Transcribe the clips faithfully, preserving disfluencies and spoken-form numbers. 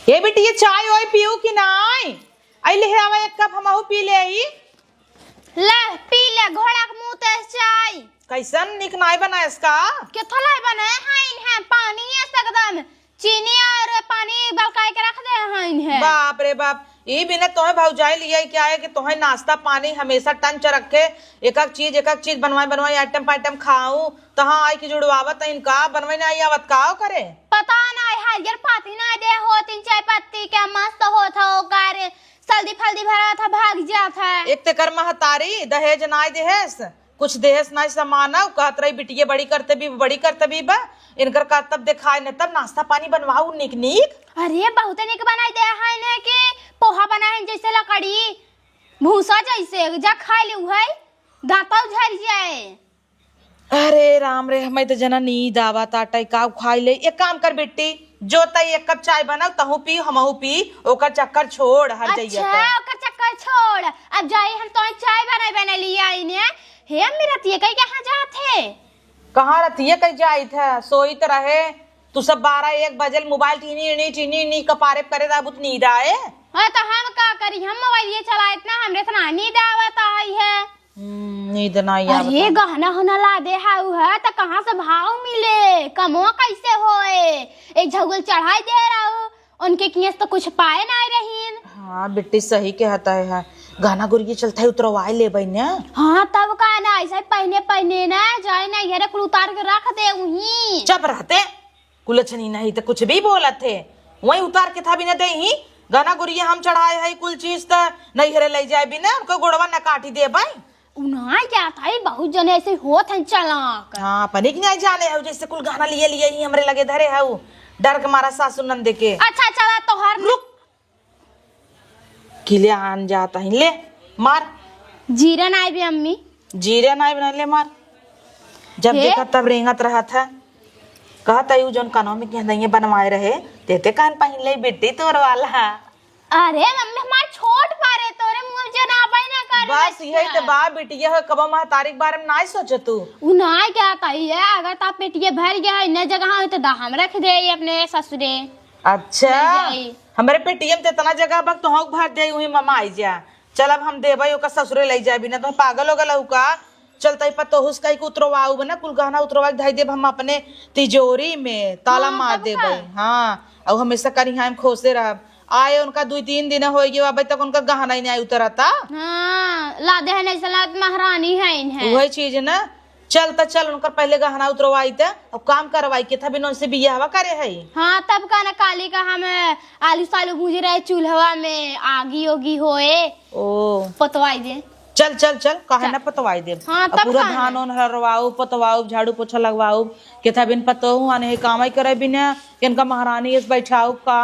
ए बिटिया, चाय ओय पीऊ कि नाय? अइ ले आवा एक कप, हमहू पी लेई। ले, पी ले, घोड़ा के मुंह ते चाय। कैसन निक नाय बनायस का? केथा लाय बनाए हैं इन्हें, पानी है एकदम, चीनी और पानी बलकाय के रख दे हैं इन्हें। बाप रे बाप, ई बिना तोहे भौजाई लिया क्या है कि तोहे नाश्ता पानी हमेशा टंच रखे, एक एक चीज, एक एक चीज बनवाई बनवाई, आइटम पाइटम खाऊ, तहाँ आई के जुड़वावत है इनका, बनवाई ना आई आवत का करे? पता ना, हरियर पाती ना दे होत, इन चाय पत्ती के मस्त होत हो, ओकर सल्दी फल्दी भरा था, भाग जात है। एक ते कर महतारी दहेज नाय देहेस, कुछ देहेस नाय सामान, कहत रही बिटिये बड़ी करते भी, बड़ी करते भी बा, इनकर करतब देखाय न, तब नाश्ता पानी बनवाऊ निक निक। अरे बहुत निक बनाई दे है ने कि पोहा बना है जैसे लकड़ी भूसा जैसे, जा खाई ले उहै, दांतौ झर जाए। अरे राम रे, हमें तो जना नींद आवत आटे, का खाई ले। एक काम कर बिट्टी, जो तई एक कप चाय बनाओ, तहू पी, हमहू पी, ओकर चक्कर छोड़, हर जइया अच्छा, तो। ओकर चक्कर छोड़, अब जाई हम तो चाय बनाई बनाई लिया आईने। हे अम्मी, रतिया कई कहाँ जात है? कहाँ रतिया कई जाइत है, सोइत रहे। तू सब बारह एक बजे मोबाइल टीनी टीनी टीनी टीनी कपारे करे रहबू त नींद आए। हाँ, तो हम का करी, हम मोबाइल ये चलाइत ना, हमरे से ना नींद आवत आई है। हम्म, नींद ना आवत अरे, है। गहना होना ला दे हाउ है, त कहाँ से भाव मिले? कमवा कैसे होए? एक झगुल चढ़ाई दे रहू, उनके कियस तो कुछ पाए ना रहीन। हाँ, बिट्टी सही कहत है, गहना गुरिया चलत है, उतरवाए लेबै ना। हाँ, तब का ना, ऐसे पहने पहने ना जाए ना, ये कुल उतार के रख दे उहीं। चुप रहते, कुलछनी नहीं त कुछ भी बोलत है। वही उतार के था बिना दे ही, गहना गुरिया हम चढ़ाए है, कुल चीज त नैहरे ले जाए बिना, उनको गोड़वा न काटी देबै। उ ना जात है, बहुत जने ऐसे होत हैं चालाक। हाँ, अपने के नहीं जाने है, जैसे कुल गहना लिए लिए ही हमरे लगे धरे है, उ डर के मारा सासू नंदे के। अच्छा, चला तोहार रुक। किले आन जात ही, ले मार। जीरा नाय बे अम्मी। जीरा नाय बना, ले मार। जब हे? देखा तब रेंगत रहत है। कहत है, उ जौन कनवा में के हदइया बनवाए रहे, ते ते कान पहिन ले बिट्टी तोर वाला। अरे मम्मी, हमार छोट पारे, तोरे मुंह में जनाबे ना कर बस बच्चा। यही तो बा बिटिया हो, कबो महतारी के बारे में नाय सोचे तू। उ नाय क्या तई है, अगर ता पेटिया भर गया है, इन्ने जगह हो तो दा हम रख दे अपने ससुरे। अच्छा, ले जाई। हमरे पेटिया में तो इतना जगह बा, तोहू के भर दे, उही ममा आई जा। चल अब हम देबै, ओकर ससुरे ले जाबी ना, तो पागल हो गल का? चलतै पतोहू से कहि के उतरवाउब ना, कुल गहना उतरवा के धइ देब हम अपने तिजोरी में, ताला हाँ, मार तब देबै। का? हाँ, अउ हमेशा करिहाँ हम खोसे रहब। आए उनका दुइ तीन दिन होइ गयो, अबे तक उनका गहना ही नहीं उतरता। हाँ, लादे है नहीं सलाद महारानी है इन्हें। वही चीज ना, चल त चल उनकर पहले गहना उतरवाई त, अब काम करवाई के था बिन उनसे बियाहवा करे है। हाँ, तब का ना काली का हम आलू सालू भूज रहे चूल्हवा में, आगी ओगी होए। ओ। पतवाई दे। चल, चल, चल, काहे चल। ना पतवाई देब। हाँ, अब तब पूरा का धान ना। ओन हरवाउब, पतवाउब, झाड़ू पोछा लगवाउब, केथा बिन पतोहू आने है, कामाई करे बिना, इनका महारानी एस बैठाउब का,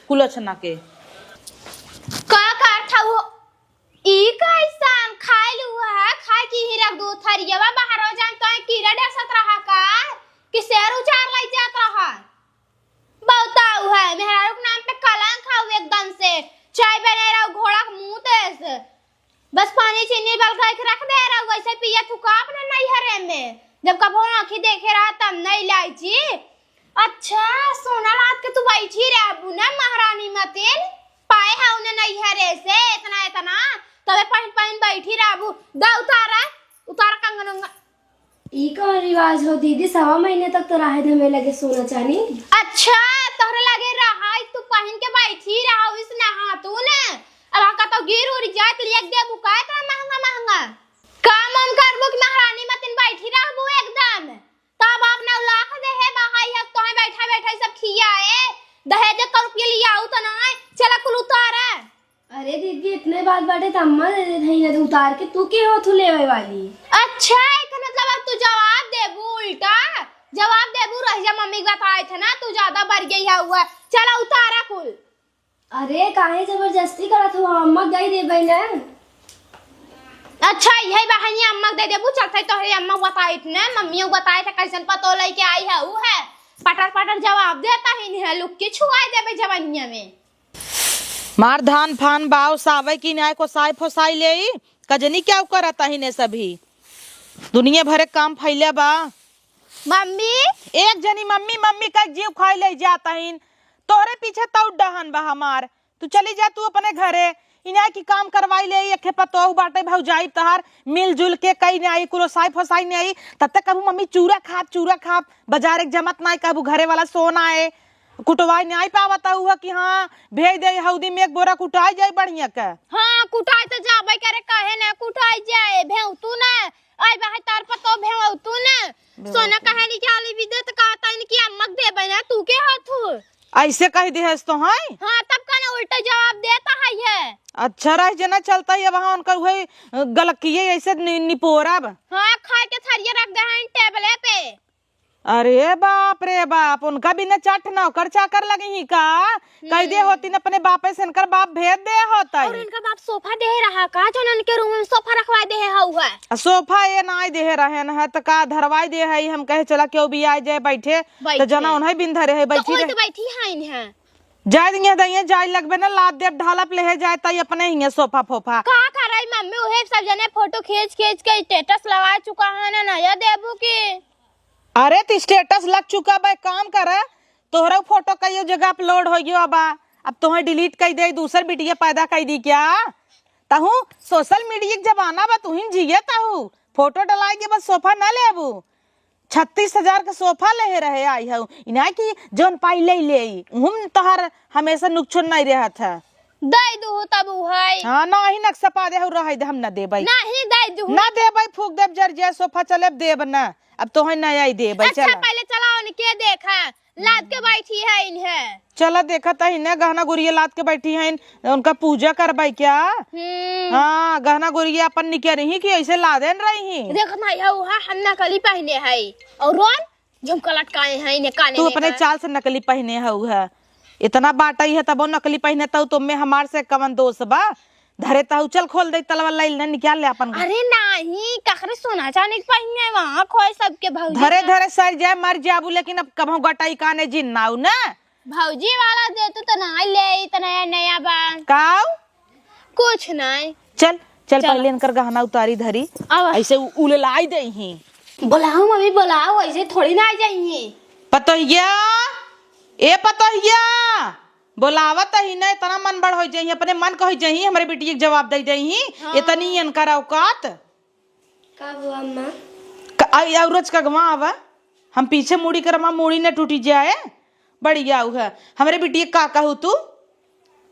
कुलछना के। का, का था वो? ई कैसन खाइल हुआ है, खाए की ही रख दो थरियवा, बाहर हो जान तो कीड़ा डसत रहा का, कि शेर उचार लई जात रहा। बताऊ है, मेहरारू के नाम पे कलंक है एकदम से। चाय बने रहो घोड़ा के मुंह तेज। बस पानी चीनी बलकाई के रख दे रहो, वैसे पिया तू का अपने नैहरे में। जब कबो आँखी देखे रहा तब नहीं लाई जी। अच्छा, सोना लाद के तू बैठी रहबू ना महारानी मतिन, पाए है उन्हें नैहरे से इतना इतना, तबे पहिन पहिन बैठी रहबू। दा उतारा, उतारा कंगन उंगन। ई कौन रिवाज हो दीदी, सवा महीने तक तो रहे धमे लगे सोना चानी। अच्छा, तोहरे लगे रहा, तू पहिन के बैठी रहा, इस नहा तू ने, अब का तो गिर उड़ जाए तो एक देबू का इतना महंगा महंगा। काम हम करबू कि महारानी मतिन बैठी रहबू एकदम। तब आप नौ लाख दे है बहाई हक तोहे बैठा बैठा ई सब खिया है। दहेज का रुपया लिया आऊ तो ना, चला कुल उतारा। अरे दीदी, इतने बात बाटे त अम्मा दे देत हई ना, तो उतार के तू के होत हू लेवे वाली? अच्छा, एकर मतलब अब तू जवाब देबू उल्टा? जवाब देबू, रह जा, मम्मी के बताए थे ना, तू ज्यादा बढ़ गई है हुआ। चला उतारा कुल। अरे, काहे जबरदस्ती करत हो? अम्मा दे देबै ना। अच्छा, यही बहाने अम्मा दे देबू, चलते तोहरे अम्मा बताइत ने, मम्मियों बताए थे कैसन पतो लेके आई है, ऊ है। पटर पटर जवाब देता ही नहीं है, लुक्की छुआई देबे जवनिया में। मार धान फान बाव सावे की नाय को साई फोसाई लेई, कजनी क्या करत ही ने सभी। दुनिया भरे काम फैले बा। मम्मी। एक जनी मम्मी मम्मी का जीव खाई ले जात ही। तोहरे पीछे तौ डहन बा हमार। तू चली जा तू अपने घरे। इन्हें की काम करवाई ले, एक पतोह बाटे भौजाई तहार, मिलजुल के कई नाई, कुलो साई फसाई नाई। तब तक कहबू मम्मी चूरा खाब, चूरा खाब, बाजार एक जमत नाई, कहबू घरे वाला सोना है, कुटवाई नाई पावत हुआ कि हाँ भेज दे, हौदी में एक बोरा कुटाई जाई बढ़िया के। हाँ, कुटाई तो जाबे करे, काहे ना कुटाई जाए, भेव तू ना, आई बाहे तार पतोह भेव तू ना। भेव सोना तू। काहे निकाली भी दे तो कहता इनकी अम्मा के देबे ना, तू के हाथ हो? ऐसे कह दिहस तो हैं? हाँ, तब का ना उल्टा जवाब देता है ये। अच्छा रह जना चलता है, वहाँ उनका वही गलकिए ऐसे नि-, निपोरब। हाँ, खाए के थरिया रख दे हैं टेबले पे। अरे बाप रे बाप, उनका बिना चाट नौकर चाकर लगी ही का? कह दे हम्म। होती न अपने बापे से, इनकर बाप भेज दे होता और है। इनका बाप सोफा दे रहा का, जो इनके रूम में सोफा रखवा दे है हुआ? आ सोफा ये ना दे रहे न है, तो का धरवाई दे है, हम कहे चला केहू भी आ जाए बैठे, तो बैठे। जना उन्हें बिन धरे है, तो बैठी कोई रहे। तो बैठी है इन्हें। जाए दिए दइए, जाए लगबे ना, लाद देब, ढालप लेहे जाए, ताई अपने हिये सोफा फोफा। का करे मम्मी, उहे सब जने फोटो खींच खींच के स्टेटस लगा चुका है ना, नया देबू की? अरे, तो स्टेटस लग चुका बा, एक काम कर, तोहरा फोटो कई जगह अपलोड हो गयो बा, अब तोहे डिलीट कर दे, दूसर बिटिया पैदा कर दी क्या? तहू सोशल मीडिया के जमाना बा, तुहिन जिए तहू फोटो डलाए के बस सोफा ना लेबू। छत्तीस हजार का सोफा लेहे रहे आई हऊ, इन्हें कि जौन पाई ले ले, उहुम तोहर हमेशा नुकसान नहीं रहत है। दे दू तब उ है। हाँ, ना ही नक्शा पा दे हऊ, रहे दे, हम ना देबै। नहीं दे दू। ना देबै, फूक देब, जर जे सोफा चले देब ना। अब तोहे नया ही देबै, अच्छा, चला। पहले चला उनके देखा, लाद के बैठी है इन्हें। चला देखा त इन्हें गहना गुरिया लाद के बैठी हैं, उनका पूजा करबै क्या? हम्म। हाँ, गहना गुरिया अपन निके रही कि ऐसे लादेन रही। देख ना, यह उहा हम नकली पहने है और रोन झुमका लटकाए हैं इन्हें काने तू में अपने का। चाल से नकली पहने हऊ है, इतना बाटई है तबो नकली पहने तऊ, तुम में हमार से कवन दोष बा? धरे तहु चल खोल दे तलवा लाइल ने निकाल ले अपन। अरे नाही, कखरे सोना चांदी के पहिने वहाँ खोए सबके भौजी धरे का। धरे सर जाए मर जाबू, लेकिन अब कबहू गटाई काने जिन नाऊ ना। भौजी वाला दे तू तो ना ले, इतना नया नया बा। काऊ? कुछ नहीं। चल, चल चल। पहले इनकर गहना उतारी धरी। आवा। ऐसे उ-, उललाई दे ही। बोलाओ मम्मी, बोलाओ, ऐसे थोड़ी ना आ जाइए। पतोहिया, ए पतोहिया, बोलावत ही ना, इतना मन बड़ हो जाई, अपने मन का हो जाई, हमरे बिटिया के जवाब दे दे ही, हाँ। इतनी इनकर औकात। का हुआ अम्मा? क-, आ, औरज का गवा आवा, हम पीछे मुड़ी कर, हमार मुड़ी न टूटी जाए। बढ़िया है। हमरे बिटिया का कहू तू?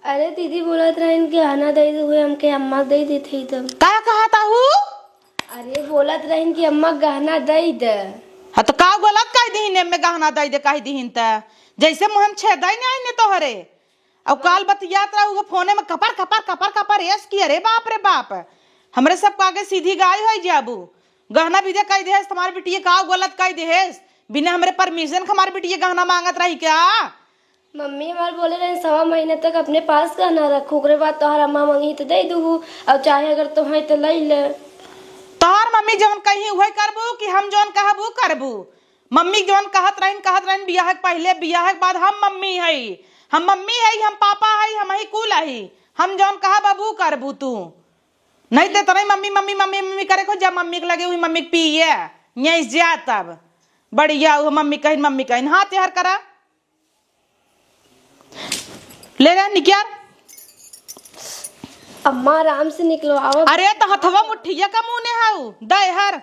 अरे दीदी बोलत रहन कि गहना दे दे हुए हमके अम्मा दे देते ही तब। का कहत हऊ? अरे बोलत रहन कि अम्मा गहना दे दे। हाँ तो का गलत कह दीहिन, एमे गहना दे दे कह दीहिन त? जैसे मुँह में छेद ही नहीं ने तोहरे। और काल बतियात रहू फोने में कपर कपर कपर कपर एस की, अरे बाप रे बाप, हमरे सब आगे सीधी गाय हो जाबू। गहना भी दे कह देहेस, तुम्हारे बिटिया का गलत कह देहेस, बिना हमरे परमिशन के हमारे बिटिया गहना मांगत रही क्या? मम्मी हमार बोले रहे सवा महीने तक अपने पास गहना रखू, ओकरे बाद तोहर अम्मा मंगी तो दे दूहू, और चाहे अगर तोहे तो ले ले। तोहर मम्मी जवन कही उहे करबू कि हम जवन कहब उ करबू? मम्मी जवन कहत रहिन, कहत रहिन बियाह के पहिले, बियाह के बाद हम मम्मी हई, हम मम्मी हई, हम पापा हई, हम ही कुल हई, हम जवन कहब अब उ करबू तू। नहीं ते तनई मम्मी मम्मी मम्मी मम्मी करे को जा मम्मी के लगे हुई मम्मी के पिए, यहीं से जा तब। बढ़िया हुआ मम्मी कहिन मम्मी कहिन, हाँ तेहर करा। ले रे निकियार। अम्मा आराम से निकलवाओ। अरे तो हथवा मुठिया का मुने हाउ, दे हर।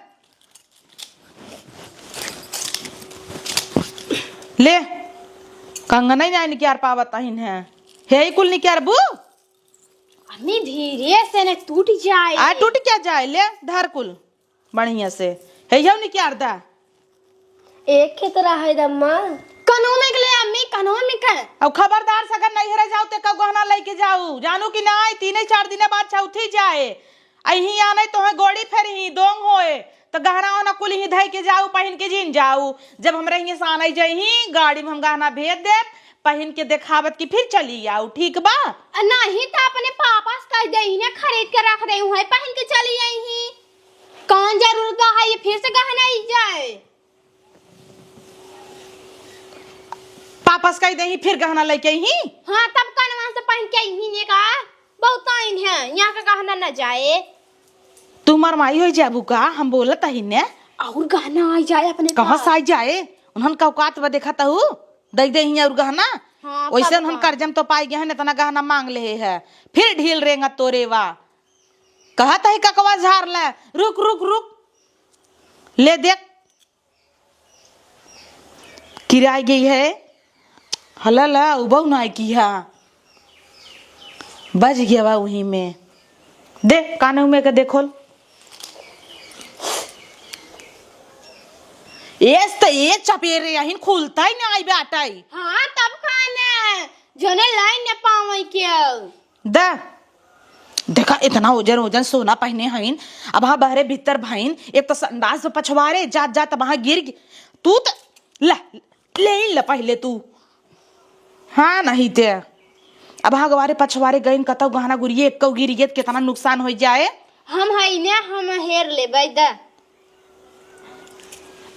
ले। कंगना ही ना निकियार पावत अहिन है। हे ही कुल निकियार बू? अम्मी धीरे से ने टूट जाए। आ टूट क्या जाए, ले धर कुल। बढ़िया से। हे यौ निकियार दा। एक के तो रहे दम्मा। कनो में के ले अम्मी, कनो में के। अब खबरदार से अगर नैहरे जाऊ ते का गहना लेके जाऊ। जानू कि नाई, तीने चार दिने बाद चौथी जाए। अही आने तोहे गोड़ी फेर ही दोंग होए। तो गहना ओहना कुल ही धई के जाऊ, पहिन के जिन जाऊ। जब हमरे हियां से आने जाई ही, गाड़ी में हम गहना भेज देब, पहिन के देखावत कि फिर चली आऊ, ठीक बा? आ, नहीं तो अपने पापा से कह दे, इन्हें खरीद के रख दे, उहे पहिन के चली आई ही। कौन जरूरत बा है ये फिर से गहना ही जाए? पापा से कह दे ही, फिर गहना लेके आई ही। हाँ, तब कनवा से पहिन के आई ही ने का? बहुत आइन है, यहाँ का गहना न जाए। तू हमार माई हो जाबू का? हम बोलत ही ने। और गहना आ जाए अपने कहाँ पास। से आ जाए? उन्हन का औकात बा देखा तहू? दे दे ही और गहना। हाँ, वैसे तब हम का? कर्जम तो पाई गए हैं, इतना गहना मांग ले है, फिर ढील रेंगा तोरे वा। कहत है ककवा झार ले, रुक, रुक, रुक, ले देख, किराई गई है। हला ला, उबऊ ना की हा, बज गया बा वहीं में। दे, कानऊ में के देखोल। एस त ए चपेरे यहीं खुलता ही ना आई बाटई। हाँ, तब खाने जने लाई न पावे के। द, देखा, इतना ओजन ओजन सोना पहिने हईन, अब हाँ बहरे भीतर भईन, एक तो संडास में पछवारे जात जात वहाँ गिर गि-, तू त, ले, ले ही ले पहिले तू। हाँ, नहीं ते। अब हाँ गवारे पछवारे गईन, कतौ गहना गुरिये, एक्कौ गिर गए, कितना नुकसान हो जाए। हम हई ने, हम हेर लेबै द।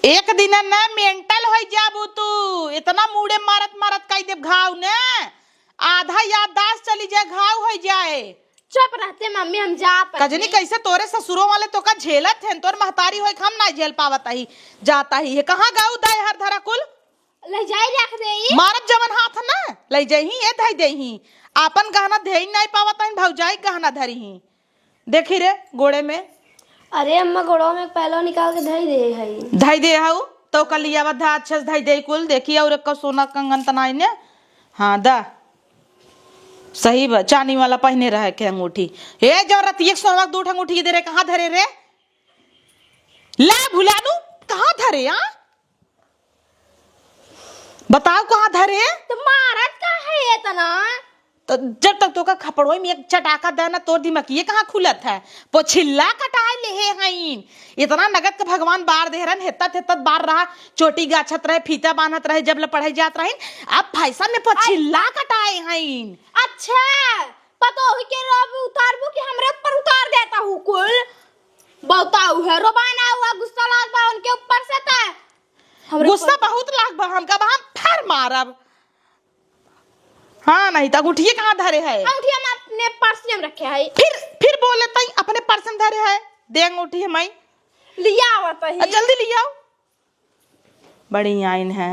एक दिन न मेंटल हो जाबू तू, इतना मूड़े मारत मारत कई देब घाव ने, आधा याददाश्त चली जाए, घाव हो जाए। चुप रहते मम्मी, हम जात कजनी हई। कैसे तोरे ससुरों वाले तोका झेलत हैं, तोर महतारी होई के हम ना झेल पावत ही, जाता ही है। कहाँ गाऊ दाए हर धरा कुल? ले जाई रख देई। मारब जवन हाथ ना, ले जाई ही, ए धई देई ही। आपन गहना धई नहीं पावत ही, भौजाई गहना धरी ही। देखी रे, गोड़े में। अरे अम्मा, गोड़वा में एक पैलो निकाल के धई दे हई। धई दे हऊ, तो कल लियावा धा अच्छे से धई दे कुल। देखी, और एक सोना कंगन त नाई ने। हाँ, दा। सही बा, चानी वाला पहिने रहे के अंगूठी। ए, जो रतिया के सोनवा के दू ठो अंगूठी दे रहे, कहाँ धरे रे? ला भुलानू, कहाँ धरे, हाँ? बताओ, कहाँ धरे? तो मारत का है इतना? तो जब तक तोका खपड़ोई में एक चटाका दा ना, तोर दिमागिये कहाँ खुलत है? पोछिल्ला कटाए लेहे हईन। इतना नगद के भगवान बार देह रहन, हेतत हेतत बार रहा, चोटी गाछत रहे, फीता बांधत रहे, जब ले पढ़े जात रहीन, अब फैशन में पोछिल्ला कटाए हईन। अच्छा, पतोही के रोब उतारबू कि हमरे ऊपर उतार देता हूँ कुल? बताऊ है, रोबाना हुआ, गुस्सा लागत बा उनके ऊपर से त। हमरे गुस्सा ऊपर बहुत लाग बा हमका, अब हम फर मारब। हाँ, नहीं त अंगूठिये कहाँ धरे है? अंगूठिया हम अपने पर्स में रखे है। फिर, फिर बोले तई अपने पर्स में धरे है, दे अंगूठी हमाई। लिया आवत ही। आ, जल्दी लियाओ। बड़ी आइन है।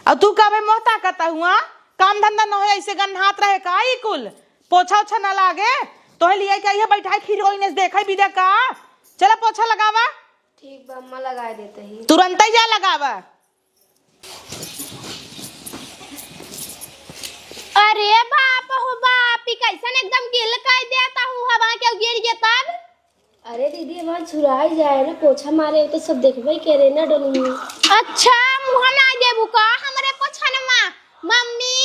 अब तू कहबे मोहता कहता हुआ, काम धंधा न होए, ऐसे गन्हात रहे का ई कुल? पोछा ओछा न लागे, तोहे लिए के आइए बैठाई, फिर ओइने से देखे बिदा का। चला पोछा लगावा। ठीक बा अम्मा, लगाए देते ही। तुरंत ही जा लगावा। अरे बाप हो बाप, ई कैसन एकदम गिल कर देता हूँ, हवा के गिर गया तब। अरे दीदी, हमार छुराई जाए ना, पोछा मारे तो सब देखबे करे ना डोली में। अच्छा, मुँह ना देबू का हमरे पोछनमा? मम्मी,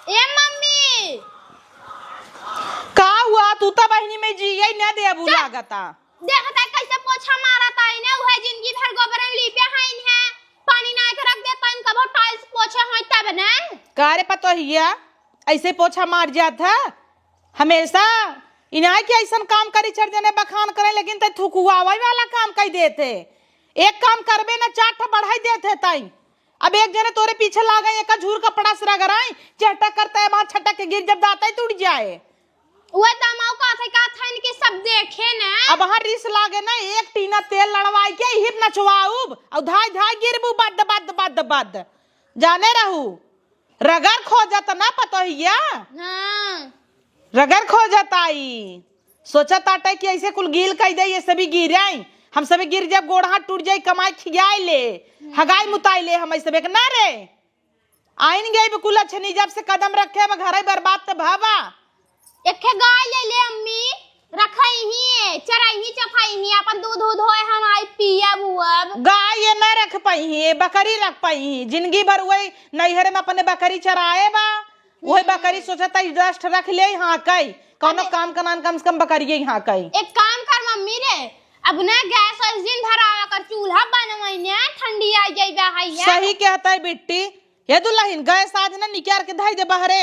ए मम्मी। का हुआ? तू तो बहिनी में जिए न देबू चुप। लागता। देखता कैसे पोछा मारता है ना, उहे जिंदगी भर गोबरन लीपे हैं इन्हें, पानी ना के रख देता इन, कबो टाइल्स पोछे होई तब ना। का रे पतोहिया, ऐसे पोछा मार जात है? हमेशा इनाय के ऐसन काम करी, चार जने बखान करे, लेकिन तै थुकुआवे वाला काम कई देते। एक काम करबे न, चार ठो बढ़ाई देते तई। अब एक जने तोरे पीछे लागे, एक झूर कपड़ा से रगड़ाई, चहटक करता है, वहाँ छटक के गिर, जब दांत ही टूट जाए। उहे दमाऊ का थे, का था इनके सब देखे न। अब वहाँ रिस लागे न, एक टीना तेल लड़वाई के हिप नचवाऊब, और धाय धाय गिरबू, बद, बद, बद, बद। जाने रहू। रगर खोजत ना पतोहिया। हाँ। रगर खोजत आई। सोचत आटे कि ऐसे कुल गील कई दे, ये सभी गिराई। हम सभी गिर जाब, गोड़ हाथ टूट जाई, कमाई खियाई ले, हगाई मुताई ले, हम ऐसे बेक ना रे। आइन गई बिकुल अच्छे नहीं, जब से कदम रखे अब घर ही बर्बाद त भावा। एखे गाय ले ले अम्मी, रखई ही, चरई ही, चफई ही, अपन दूध उध होए हम आई पियब उअब। गाय ये न रख पाई ही, बकरी रख पाई ही, जिंदगी भर वही नैहर में अपने बकरी चराए बा, वही हम्म। बकरी सोचता है dust रख ले, हाँ कई, कौनो अरे। काम कनान कम से कम बकरिए हाँ कई। एक काम कर मम्मी रे, अब ना गैस वैस जिन भरावा कर, चूल्हा बनवाई ने, ठंडी आ जाई बा है ये। सही कहता है बिट्टी, ये दुल्हन गैस आज ना निकाल के धई दे बहरे।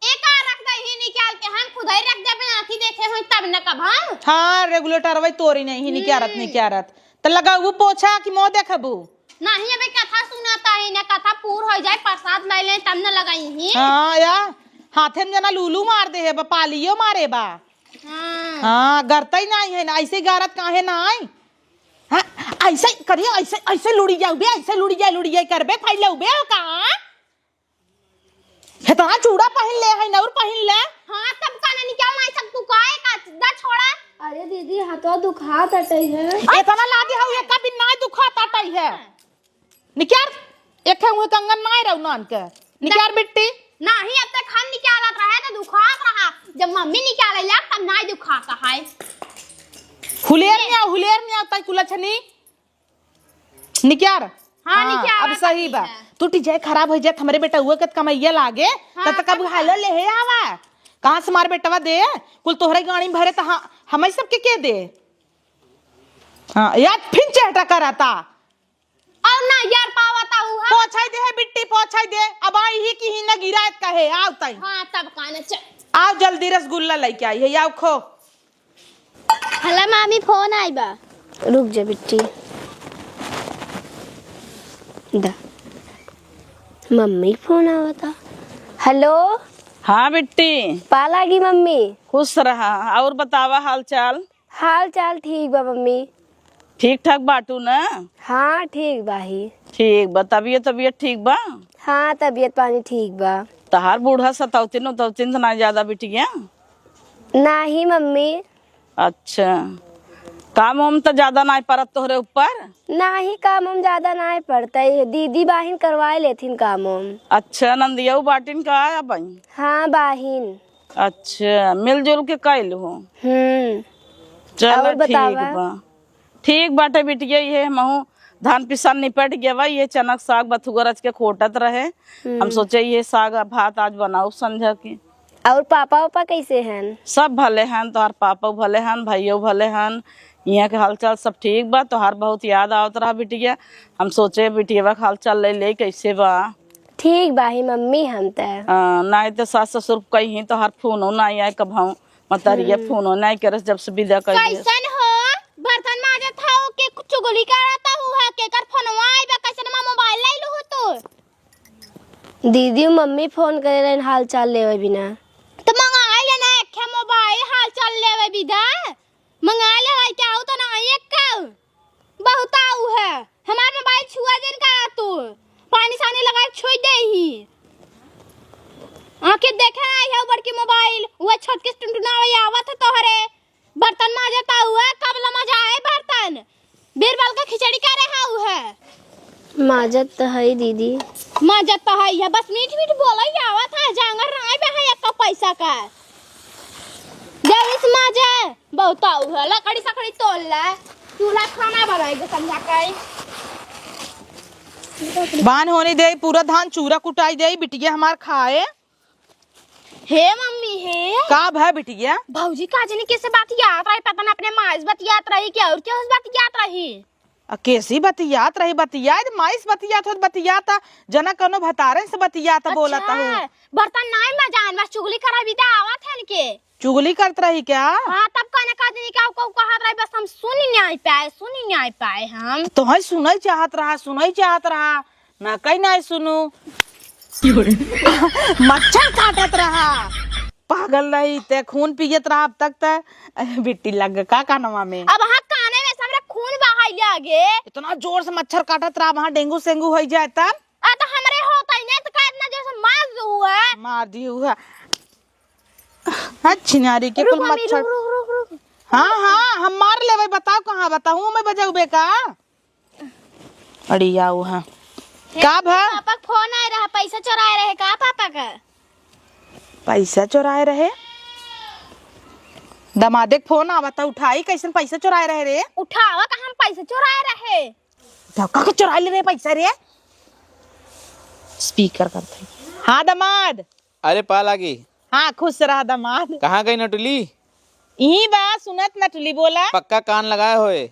एका रख दे ही निकाल के, हम खुदई रख देबे, आँखी देखे होई तब न कब हम। हाँ, regulator वही तोरी नहीं ही निकारत, हम्म। निकारत। त लगाऊ पोछा कि मुँह देखबू? नहीं, अबे कथा सुनाता है ना, कथा पूर हो जाए, प्रसाद ले ले तब न लगाई ही। हाँ या, हाथे में जना लूलू मार दे है बा, पालियो मारे बा। हाँ। हाँ, गरता ही नहीं है ना, ऐसे गारत काहे ना आई? हाँ, ऐसे करियो, ऐसे, ऐसे लुड़ी जाऊ बे, ऐसे लुड़ी जाए, लुड़ी जाए करबे, फैलाऊ बे, का? हेतना चूड़ा पहिन ले है, नौर पहिन ले। हाँ, तब का ना निकाल, नहीं सब तू काहे का दा छोड़ा। अरे दीदी, हाथवा दुखात अटई है। एतना लादी हऊ, एक बिन नाई दुखात अटई है। निकार, एक है उहे कंगन नाई रहू नान के। निकार बिट्टी। नाही, अब तक हम निकालत रहे तो दुखात रहा, जब मम्मी निकाले ला तब नाई दुखात है। हुलेर में आओ, हुलेर में आओ, तई कुलछनी। निकार। हाँ, हाँ, निकार अब सही बा। तू टीजे खराब होइ जात, हमरे बेटा उहे कत कमैया लागे, हाँ, तब तक अब तब हालो ले हे आवा। कहाँ से मार बेटवा दे, कुल तोहरे गाड़ी में भरे त हाँ, हमई सबके के दे? हाँ, याद फिन चेहटा कराता। अब ना यार पावता हूँ, हाँ। पोछाई दे है बिट्टी, पोछाई दे। अब आई ही कि ही ना गिरात कहे, आओ तई। हाँ, तब काने चल। आओ जल्दी रसगुल्ला लेके आई है, आओ खो। हला मामी, फोन आई बा। रुक जा बिट्टी। दा। मम्मी के फोन आवता। हेलो। हाँ बिट्टी। पा लागी मम्मी। खुश रहा। और बतावा हाल चाल? हाल चाल ठीक बा मम्मी। ठीक ठाक बाटू ना? हाँ ठीक बा ही। ठीक बा। तबियत तबियत ठीक बा? हाँ तबियत पानी ठीक बा। तहार बूढ़ा सतौतिन उतौतिन त ना ज्यादा बिटिया? नाही मम्मी। अच्छा, काम वाम त ज्यादा नाय परत तोहरे ऊपर? नाही, काम वाम ज्यादा नाय परत है, दीदी बाहिन करवाए लेथिन काम वाम। अच्छा, नंदियऊ बाटिन का अब? हाँ बाहिन। अच्छा, मिलजुल के कैल हो। हम्म। चल और ठीक बतावा? बा। ठीक बाटे बिटिया, ये हमहू धान पिसान निपट गया बा, ये चनक साग बथुआ रच के खोटत रहे। हम हम्म। सोचे ये साग भात आज बनाओ संझा के। और पापा, पापा कैसे हैं? सब भले हैं, तोहार पापा भले हैं, भाइयों भले हैं। यहाँ के हालचाल सब ठीक बा। तोहार बहुत याद आवत रहा बिटिया, हम सोचे बिटिया के हालचाल ले ले, कैसे बा? ठीक बा ही मम्मी, हम त। हाँ, नाई त सास ससुर कहीं तोहार फोनो नाई आए कबहू, मतरिया हम्म। फोनो नाई करस जब से विदा कर दिया। कैसन हो? बर्तन माजत हो के चुगली करत हो, केकर फोनवा आइबा, कैसन मा मोबाइल ले लू हो तू? दीदी, मम्मी फोन करे रहन हाल चाल लेवे बिना। त मंगाई लेना एक ठे मोबाइल, हाल चाल लेवे बिदा। मंगा लेवे, क्या हो त ना एक का? बहुत आऊ है। हमार मोबाइल छुआ जिन करा तू। पानी सानी लगा के छोड़ दे ही। आके देखे आई है बड़की मोबाइल, वो छोटके टुनटुनावे आवत है तोहरे। बर्तन माजत हुआ, कब ला मजा आए बर्तन? बीरबल का खिचड़ी करे हाउ है। माजत त हई दीदी। माजत त हई है, बस मीठ मीठ बोलई आवत है, जांगर राय में है एक पैसा का। जल्दी से माजे, बहुत आऊ है, लकड़ी सकड़ी तोड़ ले, चूल्हा खाना बनाएगे संझा का। बान होने दे, पूरा धान चूरा कुटाई दे, बिटिया हमार खाए। हे मम्मी, हे। का भा बिटिया? भौजी का जनी कैसे बतियात रही, पता ना अपने माई से बतियात रही कि और केहू से बतियात रही। आ, कैसी बतियात रही, बतियात, माई से बतियात होत, बतियात, जना कौनो भतारन से बतियात, अच्छा, बोलत हो। बर्तन नाई मजान, बस चुगली करा बिदा आवत हन के। चुगली करत रही क्या? हाँ, तब कहने का जनी का, का कहत रही, बस हम सुनी नहीं पाए, सुनी नहीं पाए हम। तो है सुनई चाहत रहा, सुनई चाहत रहा। ना कहीं ना सुनू। मच्छर काटत रहा। पागल रही ते, खून पियत रहा अब तक ते। बिट्टी लग का कानवा में। अब हाँ काने में से हमरा खून बहाई लागे। इतना जोर से मच्छर काटत रहा, वहाँ डेंगू सेंगू होई जाए तब। आ तो हमरे होता ही नहीं तो का इतना जोर से मार दू है। मार दी हुआ। हाँ, छिनारी के रुक कुल मम्मी, मच्छर। रुक, रुक, रुक, रुक। हाँ, हाँ, हम मार लेवे, बताओ कहाँ, बताऊँ मैं बजाऊबे का? अड़िया, उ हाँ। हे, का भा? पापा के फोन आए रहा, पैसा चोराए रहे का पापा का? पैसा चोराए रहे? दमादे के फोन आवत, उठाई, कैसन पैसा चोराए रहे रे? उठावा का, हम पैसा चोराए रहे। उठावा का, का चोराए ले रहे पैसा रे? स्पीकर करत है। हाँ दमाद। अरे पा लागी। हाँ, खुश रहा दमाद। कहाँ गई नटुली? इही बा, सुनत नटुली बोला। पक्का कान लगाए होए?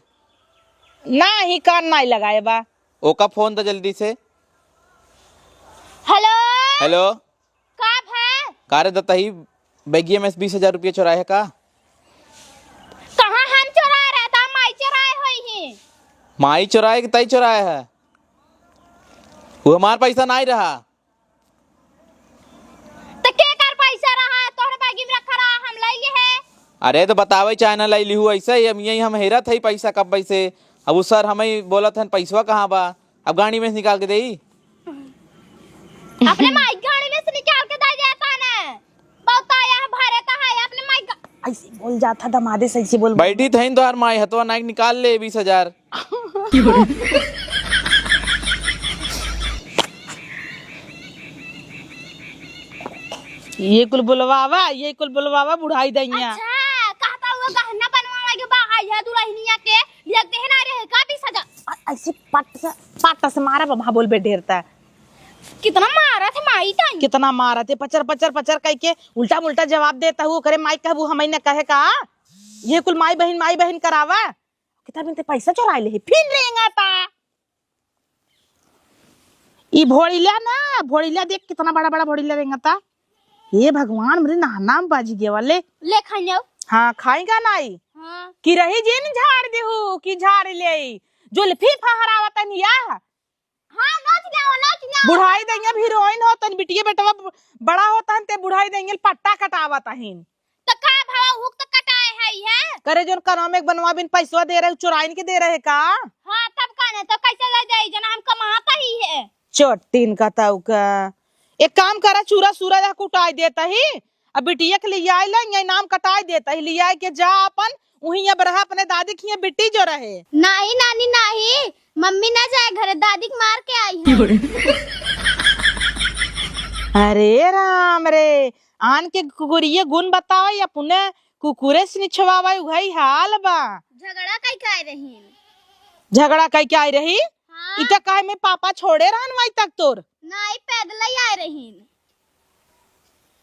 ना, ही कान नाई लगाए बा। ओका फोन द जल्दी से। हेलो। हेलो। का भा? का रे दतही, बैगिया में से बीस हजार रुपया चोराए है का? कहाँ हम चोराए रहे, ता माई चोराए होई ही। माई चोराए कि तई चोराए है? वो हमार पैसा नाई रहा। त के कर पैसा रहा? तोहरे बैगी में रखा रहा, हम लई लिए है। अरे त बतावे चाहे ना लई लिहू, ऐसे ही हम, यही हम हेरत है पैसा कब से। अब उ सर हमें बोलत हन पैसवा कहाँ बा, अब गाड़ी में से निकाल के देई। अपने माई गाड़ी में से निकाल के दे। ऐसे बोल जात ह, दमादे से ऐसे बोल। बैठी थईन तोहार माई, हथवा नाइक निकाल ले बीस हजार। ये कुल बोलवावा, ये कुल बोलवावा, बुढ़ाई दइया। अच्छा, कहता हुआ गहना बनवावे के बा, आई है दुल्हनिया के, लिया देहे ना रहे का बीस हजार? अ-, ऐसे पट से, पट से मारा बाबा, बोल बे ढेर ता। कितना मारा थे माई ताई। कितना मारा थे, पचर, पचर, पचर कह के उल्टा मुल्टा जवाब देता हूँ, ओकरे माई कहबू, हमई न कहे का? ये कुल माई बहिन, माई बहिन करावा। कितना बिन ते पैसा चोराए ले, फिर रेंगा ता। ई भोड़िला ना, भोड़िला देख कितना बड़ा बड़ा भोड़िला रेंगता। हे भगवान, मेरे नहना में बाजी गया वाले। ले खाई जाओ। हाँ, खाई का नाई? हाँ। कि रही जिन झाड़ देहू, कि झाड़ ले। जुल्फी फहरावत तनिया। हाँ, नोच गया, नोच गया। बुढ़ाई देंगे अब हीरोइन हो, तन बिटिया बेटवा ब-, बड़ा होता हन, ते बुढ़ाई देंगे पट्टा कटावत अहिन। त का भावा हुक त कटाए है ये? करे जोन कनवा में एक बनवा बिन पैसवा दे रहे, चुराइन के दे रहे का? हाँ, तब का नहीं, तो कैसे ले जाई, जना हम कमाता ही है। चोटिन का ताऊ का। एक काम करा, चूरा सूरा जा कुटाई देता ही, अब बिटिया के लियाई ला, ये नाम कटाई देता ही, लियाई के जा अपन, उहीं अब रहा अपने दादी के हियां बिट्टी जो रहे। नाही नानी नाही, मम्मी ना जाए घरे, दादी के मार के आई है। अरे राम रे, आन के कुकुरिये गुण बताओ या पुनः कुकुरे से निछवावे, उहई हाल बा। झगड़ा कई के आई रही? झगड़ा कई के आई रही? हाँ। इता काहे में पापा छोड़े रहन वहीं तक तोर? नाही, पैदल ही आई रही।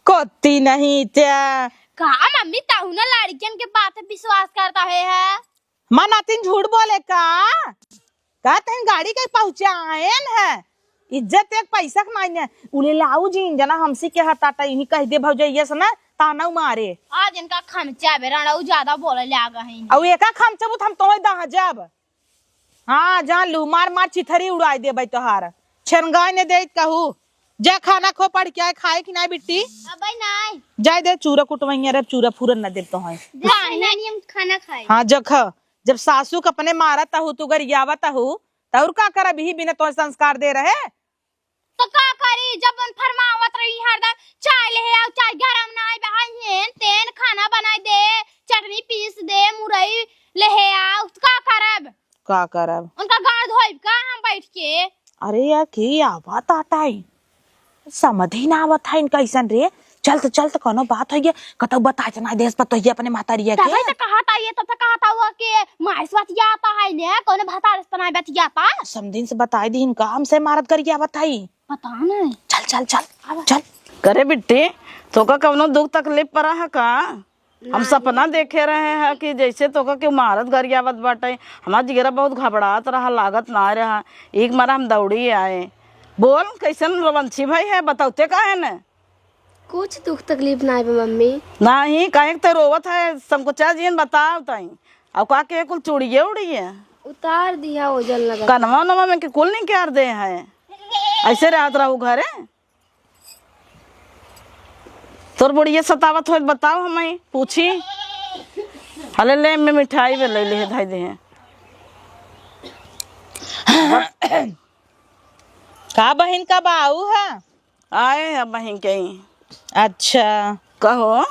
कोती नहीं त्या। का मम्मी, ताहू ना लड़कियन के बात पे विश्वास करता है, है? माँ नातिन झूठ बोले का? का तहिन गाड़ी के पहुँचाएन है? इज्जत एक पैसा के मायने। उले लाऊ जी, जना हमसे के हताटा, इन्हीं कह दे भौजैया से ना, ताना मारे। आज इनका खमचा बे, रणऊ ज्यादा बोले लाग हैं। अउ एका खमचबू त हम तोहे दहजब। हाँ, जान लू, मार मार चिथरी उड़ाई देबै तोहार। छेनगाय ने देइत कहू। जा खाना खो पढ़ के आए, खाए कि नाई बिट्टी? अबै नाई। जाए दे, चूरा कुटवैया रे, चूरा फूरन न देब तोहई। जा नानी, हम खाना खाए। हाँ, जख, जब सासू के अपने मारत हू, तू गरियावत हू, त और का करब, इही बिना तोहे संस्कार दे रहे? तो का करी, जब उन फरमावत रही हरदम, चाय ले आओ, चाय गरम नाई बा, हेन तेन खाना बनाई दे, चटनी पीस दे, मुरई ले आओ, तो का करब? का करब? उनका गाड़ धोइब का हम बैठ के? अरे यार, के आवत आटाई? समझ ही ना आवत है इनका ऐसन रे। चल त, चल त, कोनो बात होइए, कतौ बताए त ना देस पर तो ये अपने महतारिया के। तबै त कहत आइए, तब त कहत हुआ कि माइस बतियाता है ने, कोनो भतार से त ना बतियाता। समधिन से बताए दी इनका, हमसे मारत गरियावत है। पता नहीं। चल, चल, चल, आवा। चल। करे बिट्टी, तोका कौनो दुख तकलीफ परा है का? हम नहीं। सपना देखे रहे हैं कि जैसे तोका केहू मारत गरियावत बाटे। हमार जिगरा बहुत घबरात रहा, लागत ना रहा। एक मारा हम दौड़ी आए। बोल, कैसन रवंशी भाई है, बतौते काहे न? कुछ दुख तकलीफ नाई बा मम्मी। नाही, काहे के ते रोवत है, संकोचा जिन बताओ ताई। अब का के कुल चूड़िए उड़िए? उतार दिया, ओजन लगा। कनवा उनवा में के कुल निकाल दे है। ऐसे रहत रहू घरे? तोर बुढ़िया सतावत होत बताओ हमें, पूछी। हले ले, मैं मिठाई बे ले ले, धाई दे हैं। का बहिन, का बाऊ है? आए हैं बहिन के ही। अच्छा। कहो,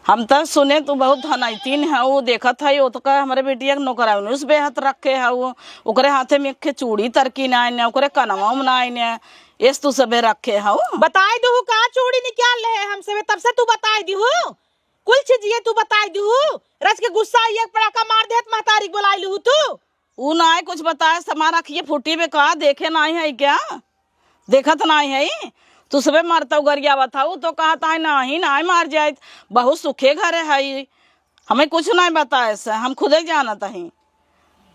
हम त सुने तू बहुत धनैतिन हऊ, देखत हई, ओतका हमरे बिटिया के नौकरानी से बेहत रखे हऊ, ओकरे हाथे में एक ठे चूड़ी तरकी नाई ने, ओकरे कनवा में नाई ने, एस तू सबे रखे हऊ। बताई दुहु का चूड़ी निकाल ले है हम सबे, तब से तू बताई दिहु, कुल चीजिए तू बताई दिहु, रच के गुस्सा आई एक पड़ाका मार देत महतारी के बोलाई लिहु तू। ऊ नाई कुछ बताए, हमार अखिए फूटी बे का, देखे नाई है क्या? देखत नाई है? तू सबे मरतऊ गरियावत हऊ, तो कहत है, "नाही, नाही मार जाइत, बहुत सुखे घरे है, हमें कुछ नाई बताए से, हम खुदे जानत हई।"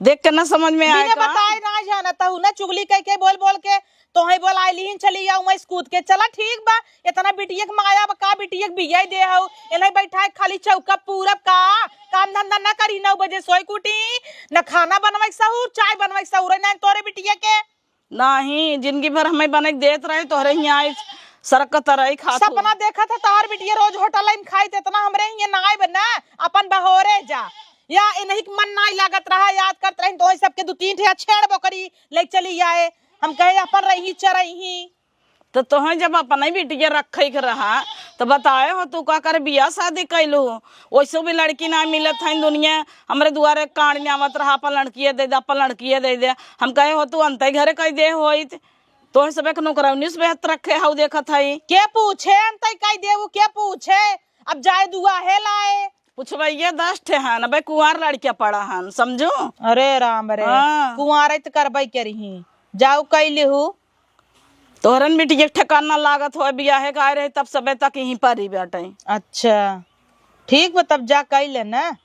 देख के ना समझ में आए बिना का? बताए ना जानत हऊ, ना चुगली कह के बोल बोल के तोहे बोलाइलिहिन, चली आऊ मैं कूद के। चला ठीक बा, इतना बिटिया के माया बा का, बिटिया के बियाई दे हऊ, एनही बैठाए खाली चौका पूरब का, काम धंधा ना करी, नौ बजे सोई के उठी, ना खाना बनवाई के सहूर, चाय बनवाई के सहूर, ना तोरे बिटिया के। नाही, जिंदगी भर हमें बने के देत रहे, तोहरे हियाँ आई सड़क का तरई खात हूँ। सपना देखत है तोहार बिटिया रोज होटल लाइन खाई, त इतना हमरे हियाँ ना आइब ना, अपन बहोरे जा। या इन्हीं के मन नाई लागत रहा, याद करत रही, तो सबके दू तीन ठे छेड़ बोकरी ले चली आए। हम कहे अपन रही चरही। तो तोहे जब अपने बिटिया रखे के रहा, तो बताए हो तू का करे बियाह शादी कैलू? वैसे भी लड़की ना मिलत है दुनिया, हमरे दुआरे कांड में आवत रहा, अपन लड़किए दे दे, अपन लड़किए दे दे। हम कहे हो तू अंतई घरे कह दे होइत, तोहे सबे के नौकरानी से बेहतर रखे हऊ देखत हई। के पूछे अंतई कह देऊ, के पूछे? अब जाए दुआ है लाए। पूछबैया दस ठे हन, अबे कुंवार लड़किया पड़ा हन, समझू? अरे राम रे, हाँ। कुंवार त करबै करिही, जाऊ कई लिहू। तोहरन बिटिया के ठेकान ना लागत होए, बियाहे के आए रहे तब सबे तक यहीं पर ही बैठे। अच्छा, ठीक बा, तब जा कई ले ना,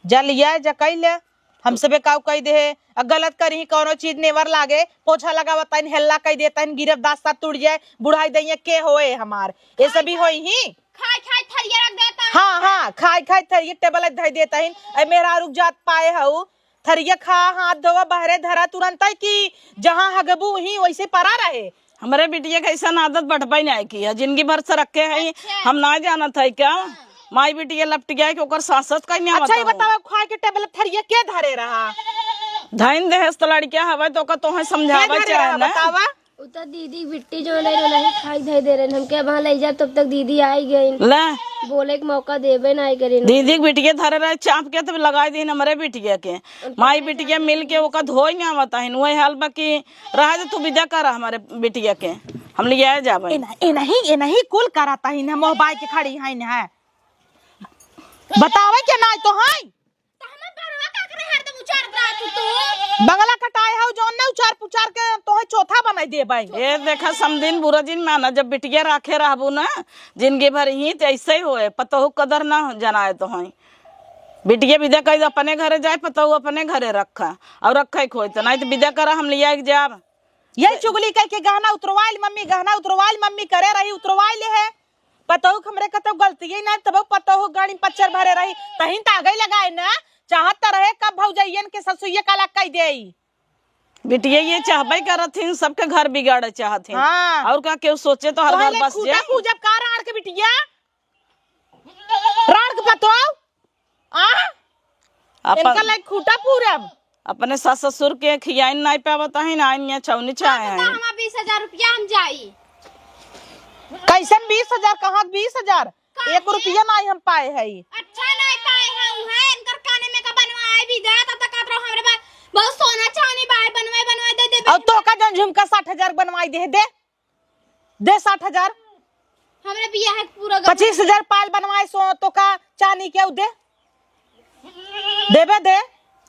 जा लिया जा कई ले। हम सबे काऊ कई दे, आ गलत करिही कौनो चीज नेवर लागे, पोछा लगावा तैन हेल्ला कई दे, तैन गिरब दांत साथ टूट जाए, बुढ़ाई दइया के होए हमार, ये सभी होई ही। खाए खाए थरिया रख देता है। हाँ, हाँ, खाए खाए थरिया टेबल धई देता ही। ए मेहरारू जात पाए हऊ, थरिया खा, हाथ धोवा, बहरे धरा तुरंत है कि जहाँ हगबू ही वैसे परा रहे। हमरे बिटिया के ऐसन आदत बटबई नाहीं की है, जिंदगी भर से रखे है। अच्छा। हम ना जानत है क्या? हाँ। माई बिटिया लपट गया कि ओकर सास सास कहीं नहीं अच्छा, ये बताओ। बतावा, खाए के टेबल थरिया के धरे रहा? धइन देहस त लड़किया हवे तो ओकर तोहे के समझावे धरे चाहे रहा, ना। बतावा। उ त दीदी बिट्टी जो रहे, नहीं खाई धई दे रहे, हमके वहाँ ले जाए, तब तक दीदी आई गई। ले। बोले के मौका देबे नहीं करी। दीदी के बिटिया धरे रहे, चाप के तब लगाई दीन हमरे बिटिया के। माई बिटिया मिल के ओका धोई ना आवत हन, वही हाल बा कि रहा दे, तू विदा कर हमारे बिटिया के, हम लियाए जाबे। ए नहीं, ए नहीं, ए नहीं, कुल करत हन, हम मोह बाई के खड़ी हन, है। बतावे के नाई तो है। त हमर बड़वा का करे हरदम उचारत रहत तू? बगला कटाए हऊ जौन ना उचार पुचार के तोहे चौथा बनाई देबे। ए देखा समधिन बुरा जिन माना, जब बिटिया राखे रहबू ना, जिंदगी भर ही त ऐसे ही होए, पतोहू कदर ना जनाए तोहे। बिटिया विदा कई दे, अपने घरे जाए, पतोहू अपने घरे रखा, और रखे खोए त नहीं त विदा करा, हम लियाए के जाब। यही चुगली कह के गहना उतरवाइल मम्मी, गहना उतरवाइल मम्मी करे रही, उतरवाइल है। पतोहू के हमरे कतौ गलतिये ना, तब पतोहू गाड़ी में पच्चर भरे रही, तहिन त आगे लगाए ना, चाहत त रहे कब भौजैयन के ससुइये काला कई देई। बिटिया ये चाहबे करत हिन, सबके घर बिगाड़े चाहत हिन। हाँ। और का केहू सोचे तो हर घर तोहले बस खूटा जाए। पूजब का राड़ के बिटिया? राड़ के पतोहू? आ? अपन इनका लायक खूटा पूरब। अपने सास ससुर के खियाइन नाई पावत हइन, आइन यहाँ छौनी छाए का पता हैं। हमार बीस हजार रुपया हम जाई। कैसन बीस हजार? कहाँ के बीस हजार? काहे? एक रुपया नाई हम पाए हई। अच्छा नाई पाए हैं, उहे इनकर काने में का बनवाए भी दे, तब तक कहत रहो हमरे बा-, बहुत सोना चांदी बाए, बनवाए, बनवाए दे दे। और तो का जौन झुमका साठ हजार बनवाई दे, दे। दे साठ हजार। हमरे बियाह के पूरा गहना पच्चीस हजार पायल बनवाए सो तो का चांदी के उ दे। देबे दे।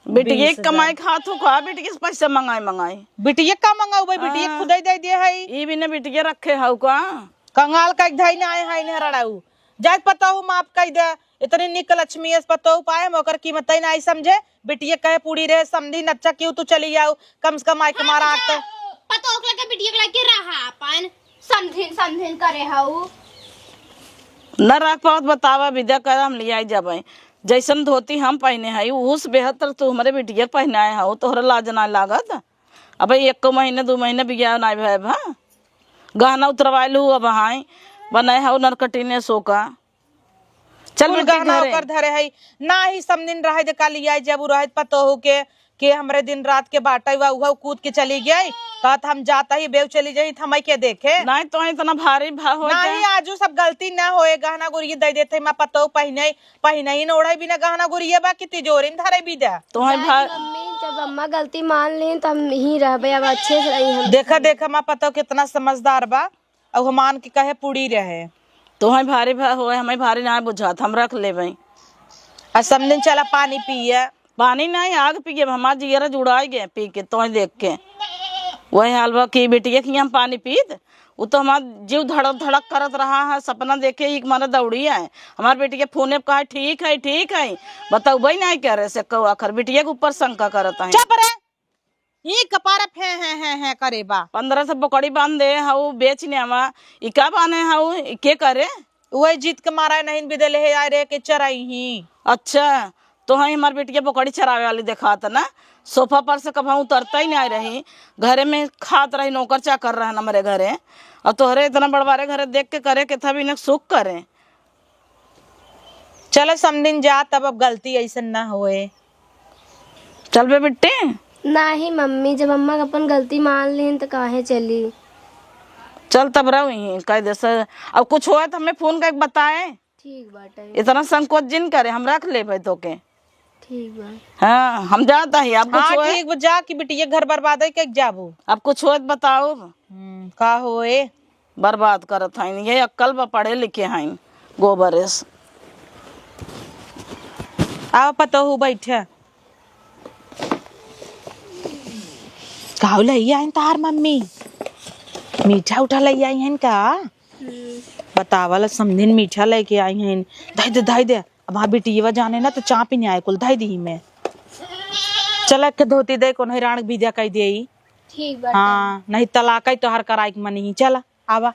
बिटिया बीस हजार। कमाई खात हो का, बिटिया से पैसा मंगाई मंगाई। बिटिया का मंगाऊ भाई, बिटिया हाँ। खुदे दे दे है। ई बिना बिटिया रखे हऊ का? कंगाल का एक धाई ना आए है इन्हें रड़ाऊ। जाए पतोहू माफ कई दे, इतनी निक लक्ष्मी है पतोहू पाए, हम ओकर कीमत ही ना आई समझे। बिटिया कहे पूरी रहे, समधी नच्चा क्यों तू चली जाऊ, कम से कम आए के हाँ, मारा तो आत। पतोह के लगे बिटिया के लगे रहा अपन, समधिन, समधिन करे हऊ। न रख पावत बतावा, विदा कर, हम लियाई जाबे। जैसन धोती हम पहने हई, उस बेहतर तू हमरे बिटिया के पहनाए हऊ, तोहरा लाज ना लागत? अबे एक महीने, दो महीने बियाह ना भय भा, गहना उतरवाइल हऊ, अब हाय बनाए हऊ नरकटीने सोका। चल कुल बेटी गहना घरे। ओकर धरे है, ना ही समधिन रहे दे, काली आई जब उ रहे पतोहू के, के हमरे दिन रात के बाटे बा, उहउ कूद के चली गई। कहत हम जाता ही बेउ चली जाई, त हमई के देखे। नहीं तो इतना भारी भा हो ना जाए। ही आजू सब गलती ना होए, गहना गुरिया दे देते, माँ पतोहू पहिने, पहिने ही न ओढ़े बिना गहना गुरिया बा कि तिजोरी में धरे बिदा। तो है जाए भा- दी मम्मी, जब अम्मा गलती मान ली तो हम ही रहबे, अब अच्छे से रही हम। देखा, देखा माँ पतोहू कितना समझदार बा। अब हमान के कहे पूरी रहे। तोहई भारी भा-, होए, हमें भारी ना बुझात, हम रख लेबे। आ समधिन चला पानी पिए। पानी नहीं, आग पिए, हमार जियरा जुड़ाई गए पी के, तोहई देख के। वही हाल बा कि बिटिया के हम पानी पीत, उ तो हमार जीव धड़क धड़क करत रहा है, सपना देखे ही मारे दौड़ी है। हमार बेटी के फोने पे कहे, "ठीक है, ठीक है," बतौबे नहीं करे से कौ आखिर बिटिया के ऊपर शंका करत है। चुप रे, ई कपारे फे हैं, हैं, हैं करे बा। पन्द्रह से बोकड़ी बांध दे, हऊ बेच ने आवा। ई का बाने हऊ, ई के करे? उहे जीत के मारा नहीं बिदे ले हे आए रे के चराई ही। अच्छा, तो हई हमार बेटिया बोकड़ी चरावे वाली देखात ना। सोफा पर से कबहूँ उतरता ही नहीं रही। घरे में खात रही, नौकर चाकर रहन हमरे घरे। और तोहरे इतना बड़वारे घरे देख के करे के था भी इन्हें सुख करे। चलो समधिन जा, तब अब गलती ऐसन ना होए। चलबे बिट्टी? नाही मम्मी, जब अम्मा अपन गलती मान लीन त काहे चली? चल तब रहो यहीं, कह दे सर, अब कुछ होए तो हमें फोन करके बताए। ठीक बाटे। इतना संकोच जिन करे, हम रख लेबे तोके। ठीक बा। हाँ, हम जाता ही, अब कुछ हाँ होए? ठीक बा, जा कि बिटिया घर बर्बाद है, के जाबू? अब कुछ होए तो बताओ। हम्म, का होए? बर्बाद करत हईन, ये अक्कल बा, पढ़े लिखे हईन, गोबरेस। आओ पतोहू, बैठे। काऊ लई आइन तार मम्मी? मीठा उठा लई आई हन का? बतावल समधिन मीठा लेके आई हन। धई दे, धई दे। अब हाँ बिटिया जाने ना तो चाप ही नहीं आए कुल, धई दी मैं। चला के धोती दे, कोनो हिराण विद्या कह दे। ठीक बाटे। हाँ, नहीं तलाक ही तोहार कराई के मनी। चला, आवा।